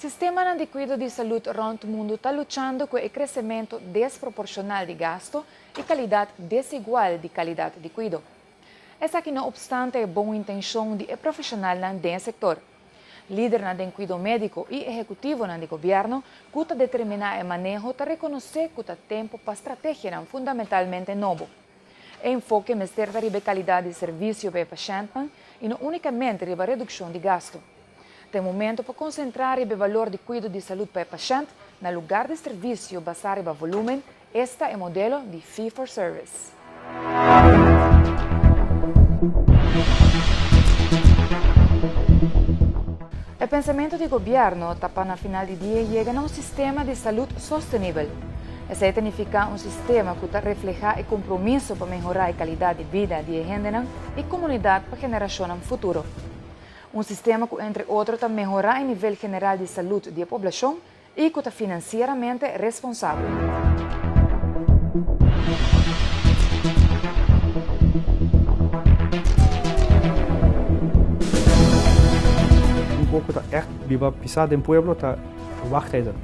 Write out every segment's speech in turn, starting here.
Sistemanan di cuido di salud rond mundo ta luchando cu e crecemento desproporcional di gasto y calidad desigual di calidad di cuido. Esaki no obstante e bon intencion di e profesionalnan den e sector. Lidernan den cuido medico y ehecutivonan di gobierno cu ta determina e maneho ta reconoce cu ta tempo pa strategianan fundamentalmente nobo. E enfoke mester ta riba e calidad di servicio pa e pashentnan y no unicamente riba reduccion di gasto. Ta e momento pa concentra riba e valor di cuido di salud pa e pashent na lugar di servicio basa riba volumen, esta e modelo di fee for service. E pensamento di gobierno ta pa na final di dia yega na un sistema di salud sostenibel. Esei ta nifica un sistema cu ta refleha e compromiso pa mehora e calidad di bida di e hendenan y comunidad pa generacionnan futuro. Un sistema cu entre otro ta mehora e nivel general di salud di e poblacion y cu ta financieramente responsabel. Un poco ta echt biba pisa den pueblo ta wachttijden.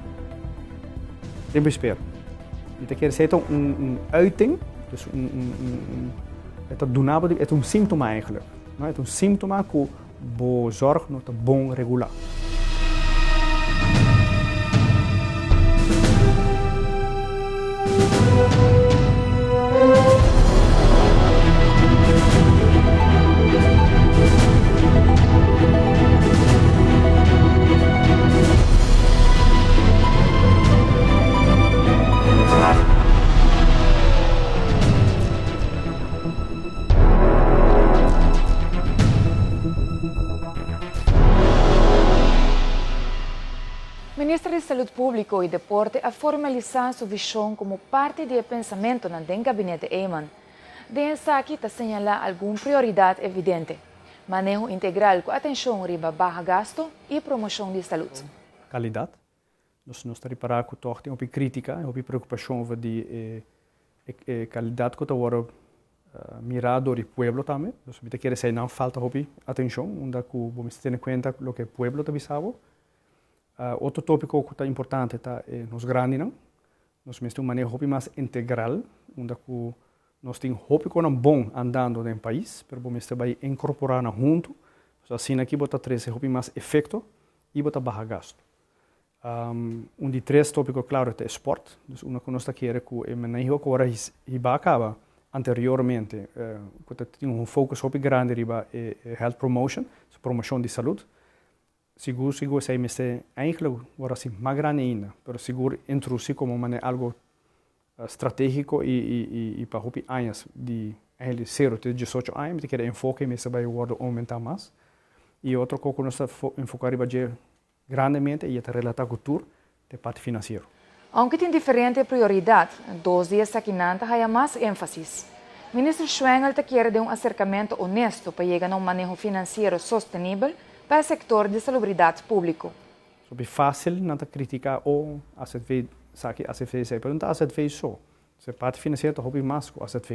Tempo di spera. Mi ta kere esei ta un uiting, dus un un un e ta duna bo e ta un síntoma eigenlijk. No, e ta un síntoma ku bo zorg no ta bon regulá. Minister di Salud Públiko i Deporte a formalisá su vishon komo parti di e pensamentonan den Gabinete Eman. Den esaki ta señalá algun prioridat evidente, maneho integral ku atenshon riba baha gasto i promoshon di salud. Kalidat. Nos nos ta ripará ku tòg tin hopi krítika i hopi preokupashon over di e e kalidat ku ta wòrdu mirá dor di pueblo tambe. Dus mi ta kere esei nan falta hopi atenshon unda ku bo mester tene kuenta loke pueblo ta bisa bo. Otro tópiko ku ta importante ta e nos grandinan. Nos mester un maneho hopi mas integral, unda ku nos tin hopi konan bon andando den pais, pero bo mester bai inkorporá nan huntu, so asina aki bo ta trese hopi mas efekto i bo ta baha gastu. Un di tres tópiko klaro ta e spòrt, dus unda ku nos ta kere ku e maneho ku ora hiba kaba anteriormente, ku ta tin un focus hopi grandi riba e health promotion, promoshon di salud, Sigur sigur esei mester eigenlijk wòrdu hasi mas grandi ainda, pero sigur introdusi komo manera algo strategiko i pa hopi añas di eigenlijk sero te diesocho aña mi ta kere enfoke mester bai wòrdu oumentá mas. I otro kos ku nos ta enfoká riba dje grandemente i e ta relatá ku tur ta e parti finansiero. Aunke tin diferente prioridat, dos di esakinan ta haya mas énfasis. Minister Schwengle ta kere den un aserkamentu honesto pa yega na un maneho finansiero sostenibel pa e sektor di salubridat públiko. Hopi fásil nan ta kritiká o azv esaki, azv esei, pero no ta azv so. E parti finansiero ta hopi mas ku azv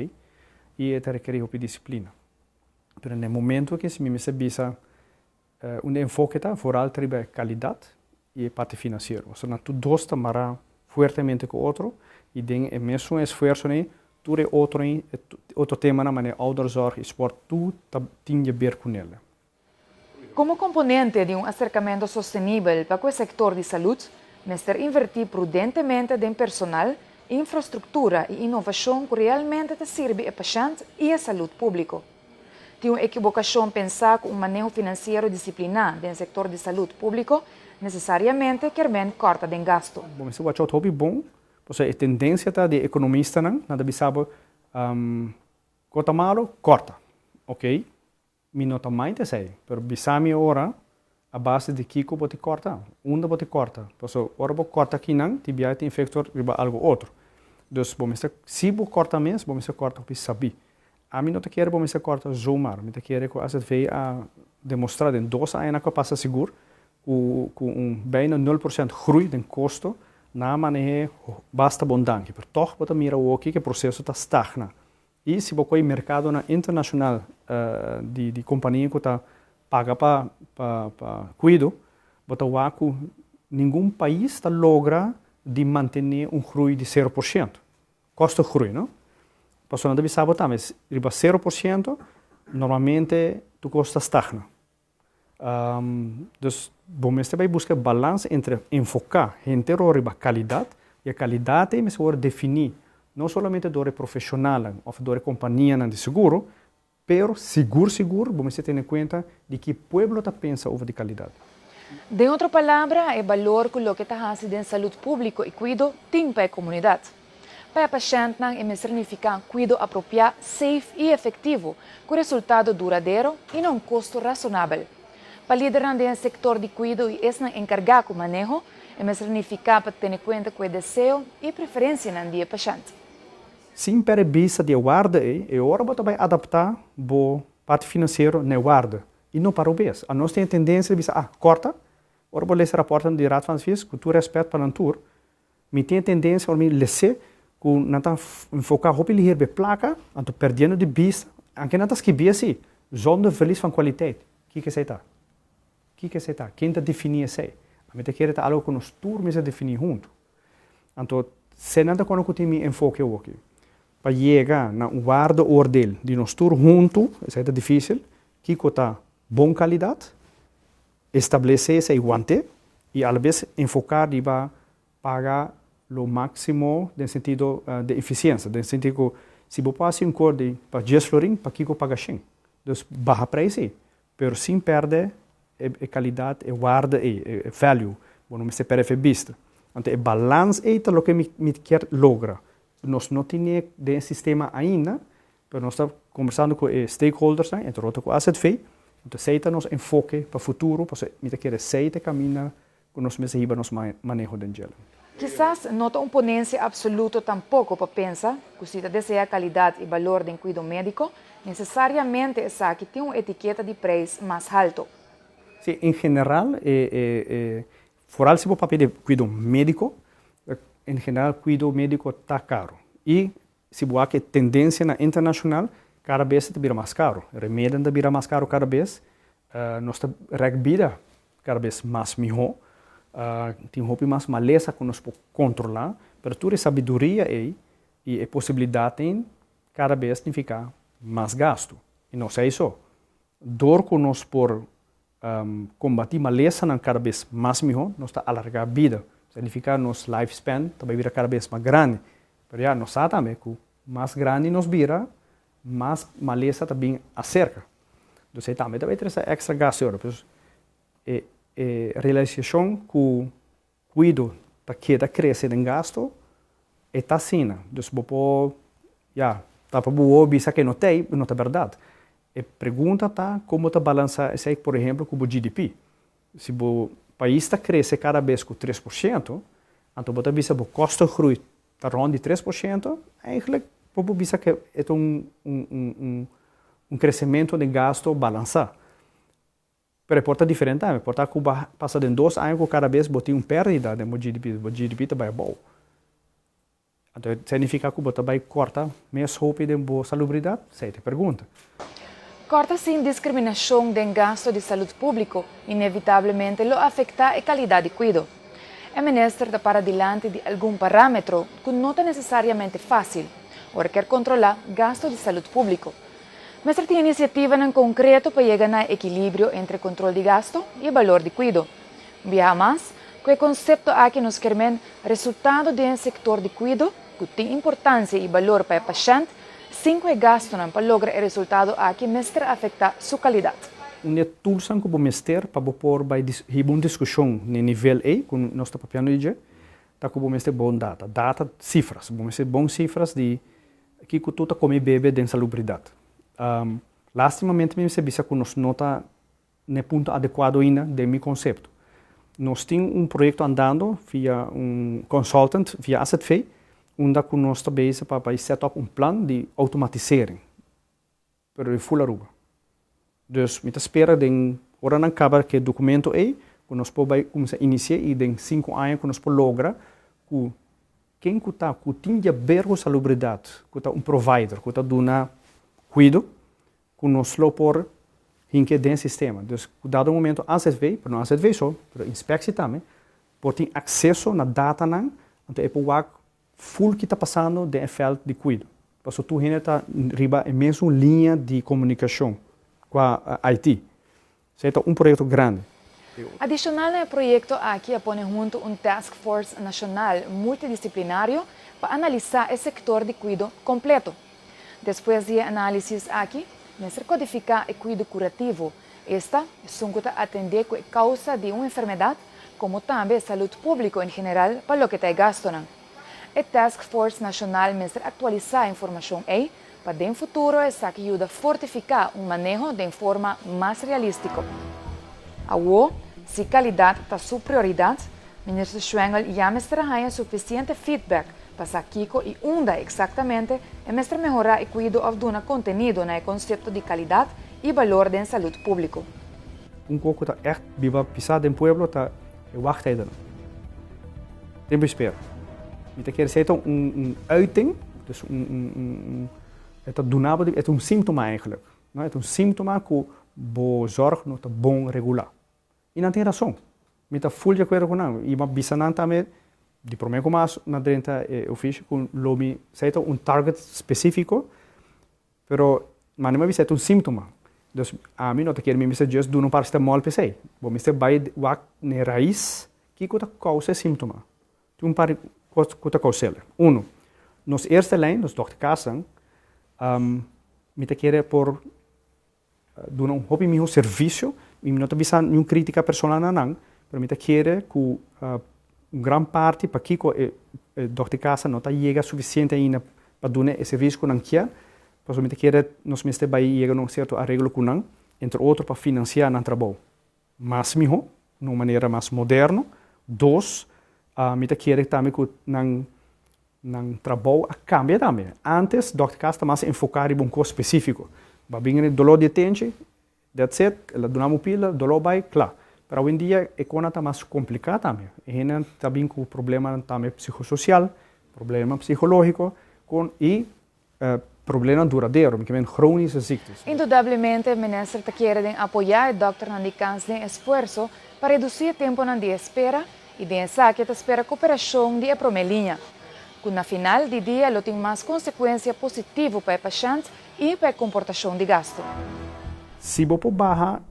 i e ta rekerí hopi disiplina. Pero na e momento aki si mi mester bisa Un enfoke ta vooral ta riba e kalidat i e parti finansiero. Pasobra nan tur dos ta mará fuertemente ku otro i den e mesun esfuersonan ei tur e otro ei, e otro temanan manera ouderenzorg i sport tur ta tin di ber ku nel. Komo komponente di un aserkamentu sostenibel pa ku e sektor di salud, mester invertí prudentemente den personal, infrastruktura i inovashon ku realmente ta sirbi e pashènt i e salud públiko. Tin un ekibokashon pensá ku un maneho finansiero disipliná den sektor di salud públiko nesesariamente kier men kòrta den gastu. Bo mester wachou hopi bon, pasobra e tendensia ta di e ekonomistanan, nan ta bisa bo, Ko ta malu, kòrta. Oké, mi no ta mind esei, pero bisa mi ora a base di kiko bo ta kòrta, unda bo ta kòrta, pasobra ora bo kòrta akinan tin biaha tin efekto riba algu otro. Dus bo mester, si bo kòrta mes, bo mester kòrta hopi sabí. Ami no ta kere bo mester kòrta zomaar. Mi ta kere ku azv a demostrá den dos añanan ku a pasa sigur ku ku un bijna nul por sènt groei den kosto nan a maneh'é basta bon danki. Pero tòg bo ta mira awoki ku e proseso ta stagna. I si bo kohe merkadonan internashonal di di kompania ku ta paga pa pa pa kuido bo ta wak ku Ningun pais ta logra di mantene un groei di 0%. Kosto groei, no? Pasobra nan ta bisa bo tambe, riba 0% normalmente tur kos ta stagna. Dus bo mester bai buska e balans entre enfoká henter ora riba kalidat, i e kalidat ei mester wòrdu definí no solamente dor e profeshonalnan òf dor e kompanianan di seguro, pero sigur sigur bo mester tene kuenta di ki pueblo ta pensa over di kalidat. Den otro palabra, e balor ku loke ta hasi den salud públiko i kuido tin pa e komunidat. Pa e pashèntnan e mester nifiká kuido apropiá, safe i efektivo, ku resultado duradero i na un kosto rasonabel. Pa lidernan den e sektor di kuido i esnan enkargá ku maneho, e mester nifiká pa tene kuenta ku e deseo i preferensianan di e pashènt. Sin perde bista di e warda ei, e ora bo ta bai adaptá bo parti finansiero na e warda i no pa robes. Anos tin e tendensia di bisa, ah, kòrta. Ora bo lesa rapòrtnan di Raad van Advies, ku tur rèspèt pa nan tur, mi tin e tendensia ora mi les'é ku nan ta enfoká hopi liher be plaka, anto perdiendo di bista, anke nan ta skibí así, zonder verlies van kwaliteit. Kiko esei ta? Kiko esei ta? Ken ta definí esei? Ami ta kere ta algu ku nos tur mester definí huntu. Anto, se nan ta kono ku tin mi enfoke awoki. Pa yega na un waardeoordeel di nos tur huntu, esei ta difísil, kiko ta bon kalidat, establesé esei want'é i alabes enfoká riba paga lo máksimo den sentido di efisiensia, den sentido ku si bo por hasi un kor di pa 10 florin, pakiko paga 100? Dus baha preis ei, pero sin pèrdè e kalidat, e waarde ei, e value, bo no mester pèrdè fe bista. Anto e balans ei ta loke mi kier logra. Nos no tine den e sistema ainda, pero nos ta kombersando ku e stakeholdersnan, entre otro ku AZV, anto esei ta nos enfoke pa futuro, pasobra mi ta kere esei ta e kaminda ku nos mester hiba nos maneho den djele. Kisas no ta un ponensia absoluto tampoko pa pensa ku si ta deseá kalidat i balor den kuido médiko, nesesariamente esaki tin un etiketa di preis mas haltu. Sí, en general, e foral si bo papia di kuido médiko, en general kuido médiko ta karu. I si bo wak e tendensianan internashonal, kada bes e ta bira mas karu. Remedinan ta bira mas karu kada bes, nos ta rèk bida kada bes mas mihó, tin hopi mas malesa ku nos por kontrolá, pero tur e sabiduria ei i e posibilidat ei kada bes nifiká mas gastu. I no esei so, dor ku nos por kombatí malesanan kada bes mas mihó, nos ta alargá bida. Signifiká nos lifespan ta bai bira kada bes mas grandi. Pero ya, nos sa tambe ku mas grandi nos bira, mas malesa ta bin aserka. Dus ei tambe ta bai trese èkstra gastu ora. Pues e realisashon ku kuido ta keda krese den gastu, e ta asina. Dus bo por, ya, tapa bo wowo bisa ku e no ta ei, no ta bèrdat. E pregunta ta kon bo ta balansá esei, por ehempel, ku bo GDP. Si bo pais ta krese kada bes ku 3%, anto bo ta bisa bo kosto groei ta rònt di 3%, eigenlijk bo por bisa ku e ta un kresementu den gasto balansá. Pero e por ta diferente tambe, por ta ku bo pasa den 2 aña ku kada bes bo tin un pèrdida den bo GDP, bo GDP ta bai abou. Anto signifiká ku bo ta bai kòrta mes hopi den bo salubridat? Esei ta e pregunta. Kòrta sin diskriminashon den gasto di salud públiko inevitablemente lo afektá e kalidat di kuido. E minister ta para dilanti di algun parámetro ku no ta nesesariamente fásil ora kier kontrolá gasto di salud públiko. Mester tin inisiativanan konkreto pa yega na ekilibrio entre kontrol di gasto i balor di kuido. Biaha mas, ku e konsepto aki nos kier men resultado den e sektor di kuido ku tin importansia i balor pa e pashènt, sin ku e gastonan pa logra e resultado aki mester afektá su kalidat. Un e toolsnan ku bo mester pa bo por bai hiba un diskushon na e nivel ei ku nos ta papiando di dje, ta ku bo mester bon data, data, sifras. Bo mester bon sifras di kiko tur ta kome i bebe den salubridat. Lastimamente mi mester bisa ku nos no ta na e punto adekuado ainda den mi konsepto. Nos tin un proyekto andando via un consultant, via AZV, unda ku nos ta bezig pa bai set up un plan di automatisering, pero di full Aruba. Dus mi ta spera den ora nan kaba ku e dokumento ei, ku nos por bai kuminsá inisiá i den 5 aña ku nos por logra ku ken ku ta ku tin di haber ku salubridat, ku ta un provider, ku ta duna kuido, ku nos lo por hink'é den sistema. Dus ku dado momento AZV, pero no AZV so, pero inspeksie tambe, por tin akseso na datanan, anto e por wak full ki ta pasando den e veld di kuido. Paso tur hende ta riba e mesun liña di komunikashon kua IT. Esei ta un proyekto grandi. Adishonal na e proyekto aki a pone huntu un task force nashonal multidisiplinario pa analisá e sektor di kuido kompleto. Despues di e análisis aki, mester kodifiká e kuido kurativo, esta, esun ku ta atendé ku e kousa di un enfermedat, komo tambe e salud públiko en general pa loke ta e gastonan. E task force nashonal mester aktualisá e informashon ei pa den futuro esaki yuda fortifiká un maneho den forma mas realístiko. Awó, si kalidat ta su prioridat, Minister Schwengle ya mester a haña sufisiente feedback pa sa kiko i unda eksaktamente e mester mehorá e kuido òf duna kontenido na e konsepto di kalidat i balor den salud públiko. Un kos ku ta ègt biba pisá den pueblo ta e wachttijdennan. Tempu di spera. Mi ta kere esei ta un uiting, dus un e ta duna bo e ta un síntoma eigenlijk, no? E ta un síntoma ku bo zòrg no ta bon regulá. I nan tin rason. Mi ta ful di akuerdo ku nan. I mi a bisa nan tambe di promé ku mas na drenta e ofisio ku lo mi esei ta un target spesífiko, pero mane mi a bisa e ta un síntoma. Dus ami no ta kere mi mester just duna un paracetamol p'esei. Bo mester bai wak n'e rais kiko ta kousa e síntoma. Tin un par di kos ku ta kous'el. Uno, nos eerste lijn, nos dòkter kasnan, mi ta kere por duna un hopi miho servisio, i mi no ta bisa niun kritika personal na nan, pero mi ta kere ku un gran parti pakiko e dòkter kasa no ta yega sufisiente ainda pa duna e servisio ku nan kier, pasobra mi ta kere nos mester bai yega na un sierto areglo ku nan, entre otro pa finansiá nan trabou mas miho, na un manera mas moderno. Dos, mi ta kere tambe ku nan Nan trabou a kambia tambe. Antes dòkter kas ta mas enfoká riba un kos spesífiko. Bo a bin riba doló di e tenchi, that's it, el a duna bo pila, doló bai, kla. Pero awendia e kosnan ta mas kompliká tambe. E hendenan ta bin ku problemanan tambe psikososial, problemanan psikológiko kon i problemanan duradero, mi ke men chronische ziektes. Indudablemente e minister ta kere den apoyá e dòkternan di kas den esfuerso pa redusí e temponan di espera i den esaki e ta spera koperashon di e promé liña, ku na final di dia lo tin mas konsekuensia positivo pa e pashènt i pa e komportashon di gastu. Si bo por baha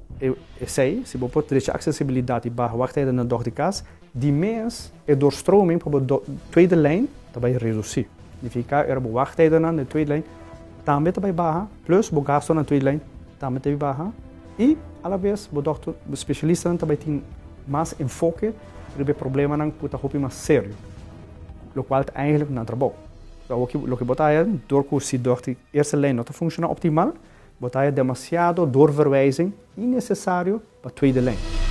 esei, si bo por drecha aksesibilidat i baha wachttijden na dòkter di kas, di mes e doorstroming pa bo tweede lijn ta bai redusí. Nifiká ora bo wachttijdennan den tweede lijn tambe ta bai baha, plus bo gastonan tweede lijn tambe ta bai baha i alabes bo dòkter, bo spesialistanan ta bai tin mas enfoke riba e problemanan ku ta hopi mas serio, lokual ta eigenlijk nan trabou. So awoki loke bo ta haya dor ku si dòkter eerste lijn no ta funshoná optimal, bo ta haya demasiado doorverwijzing innesesario pa tweede lijn.